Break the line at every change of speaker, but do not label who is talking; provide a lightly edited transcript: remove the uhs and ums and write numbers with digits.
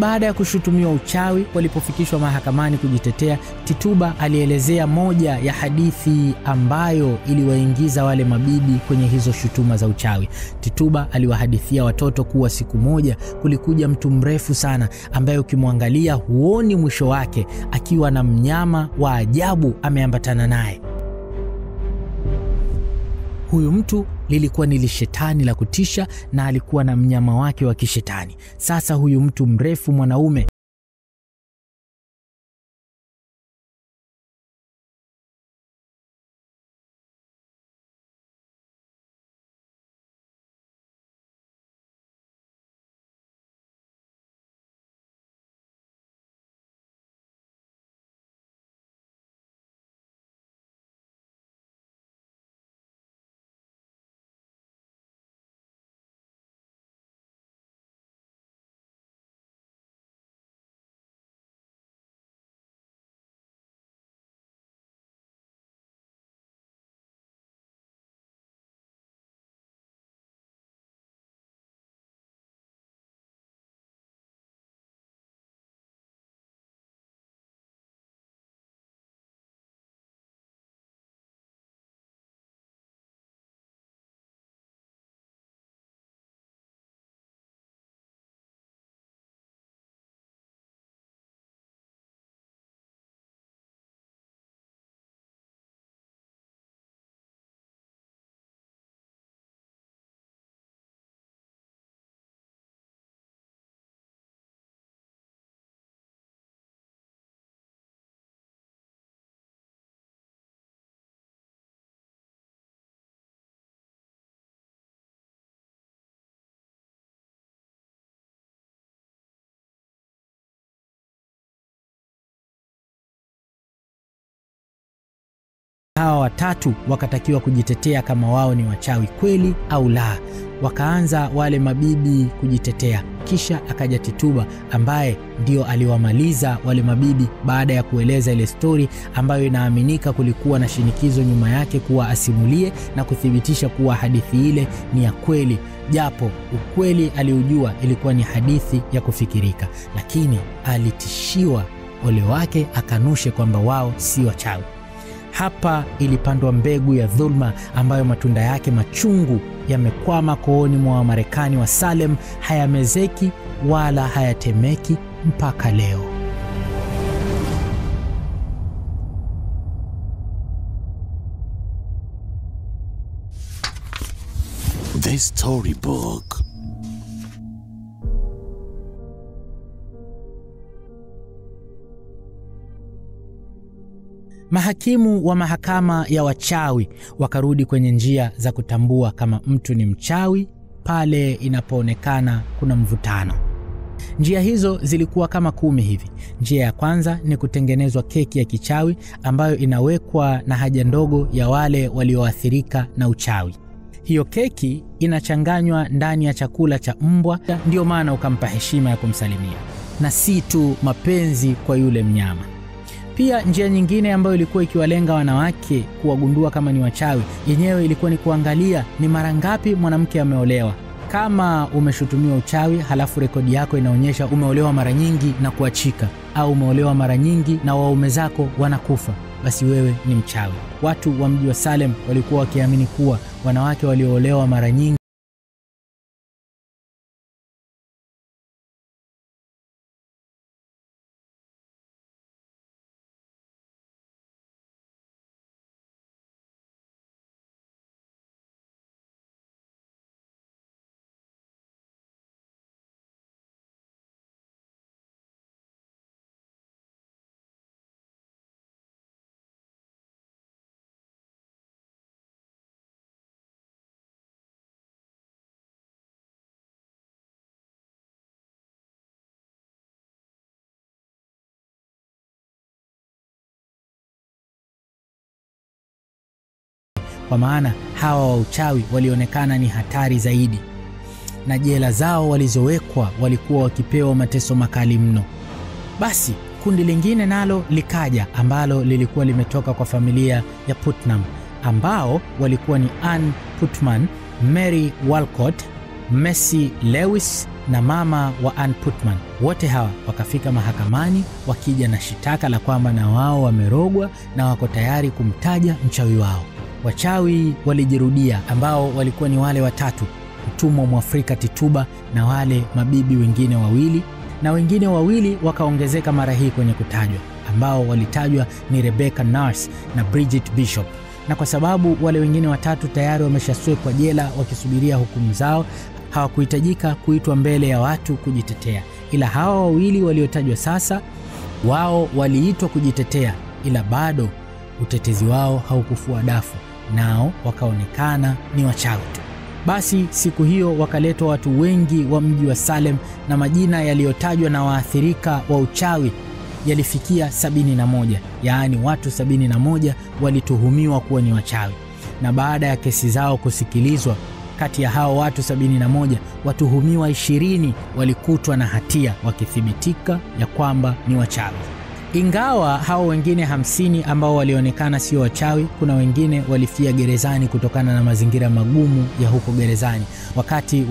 Baada ya kushutumiwa uchawi, walipofikishwa mahakamani kujitetea, Tituba alielezea moja ya hadithi ambayo iliwaingiza wale mabibi kwenye hizo shutuma za uchawi. Tituba aliwahadithia watoto kuwa siku moja kulikuja mtu mrefu sana ambaye ukimwangalia huoni mwisho wake, akiwa na mnyama wa ajabu ameambatana naye. Huyu mtu lilikuwa ni lishetani la kutisha na alikuwa na mnyama wake wa kishetani. Sasa huyu mtu mrefu mwanaume hawa watatu wakatakiwa kujitetea kama wao ni wachawi kweli au la. Wakaanza wale mabibi kujitetea. Kisha akaja Tituba ambaye ndio aliwamaliza wale mabibi baada ya kueleza ile story ambayo inaaminika kulikuwa na shinikizo nyuma yake kuwa asimulie na kuthibitisha kuwa hadithi ile ni ya kweli, japo ukweli aliujua ilikuwa ni hadithi ya kufikirika, lakini alitishiwa ole wake akanushe kwamba wao si wachawi. Hapa ilipandwa mbegu ya dhulma ambayo matunda yake machungu yamekwama kooni mwa Wamarekani wa Salem, hayamezeki wala hayatemeki mpaka leo.
The Storybook.
Mahakimu wa mahakama ya wachawi wakarudi kwenye njia za kutambua kama mtu ni mchawi pale inapoonekana kuna mvutano. Njia hizo zilikuwa kama 10 hivi. Njia ya kwanza ni kutengenezwa keki ya kichawi ambayo inawekwa na haja ndogo ya wale walioathirika na uchawi. Hiyo keki inachanganywa ndani ya chakula cha mbwa, ndio maana ukampa heshima ya kumsalimia, na si tu mapenzi kwa yule mnyama. Pia njia nyingine ambayo ilikuwa ikiwalenga wanawake kuwagundua kama ni wachawi, yenyewe ilikuwa ni kuangalia ni mara ngapi mwanamke ameolewa. Kama umeshutumiwa uchawi halafu rekodi yako inaonyesha umeolewa mara nyingi na kuachika, au umeolewa mara nyingi na waume zako wanakufa, basi wewe ni mchawi. Watu wa mji wa Salem walikuwa wakiamini kuwa wanawake walioolewa mara nyingi kwa maana hawa wa uchawi walionekana ni hatari zaidi, na jela zao walizowekwa walikuwa wakipewa mateso makali mno. Basi kundi lingine nalo likaja ambalo lilikuwa limetoka kwa familia ya Putnam, ambao walikuwa ni Ann Putnam, Mary Walcott, Mercy Lewis na mama wa Ann Putman. Wote hawa wakafika mahakamani wakija na shitaka la kwamba na wao wamerogwa na wako tayari kumtaja mchawi wao. Wachawi walijirudia, ambao walikuwa ni wale watatu, mtumwa Mwafrika Tituba na wale mabibi wengine wawili, na wengine wawili wakaongezeka mara hii kwenye kutajwa, ambao walitajwa ni Rebecca Nurse na Bridget Bishop. Na kwa sababu wale wengine watatu tayari wameshaswekwa jela wakisubiria hukumu zao, hawakuhitajika kuitwa mbele ya watu kujitetea. Ila hawa wawili waliotajwa sasa, wao waliitwa kujitetea, ila bado utetezi wao haukufua dafu, nao wakaonekana ni wachawi tu. Basi siku hiyo wakaletwa watu wengi wa mji wa Salem, na majina yaliyotajwa na waathirika wa uchawi yalifikia 71, yaani watu 71 walituhumiwa kuwa ni wachawi. Na baada ya kesi zao kusikilizwa, kati ya hao watu 71, watuhumiwa 20 walikutwa na hatia wakithibitika ya kwamba ni wachawi. Ingawa hao wengine 50 ambao walionekana sio wachawi, kuna wengine walifia gerezani kutokana na mazingira magumu ya huko gerezani wakati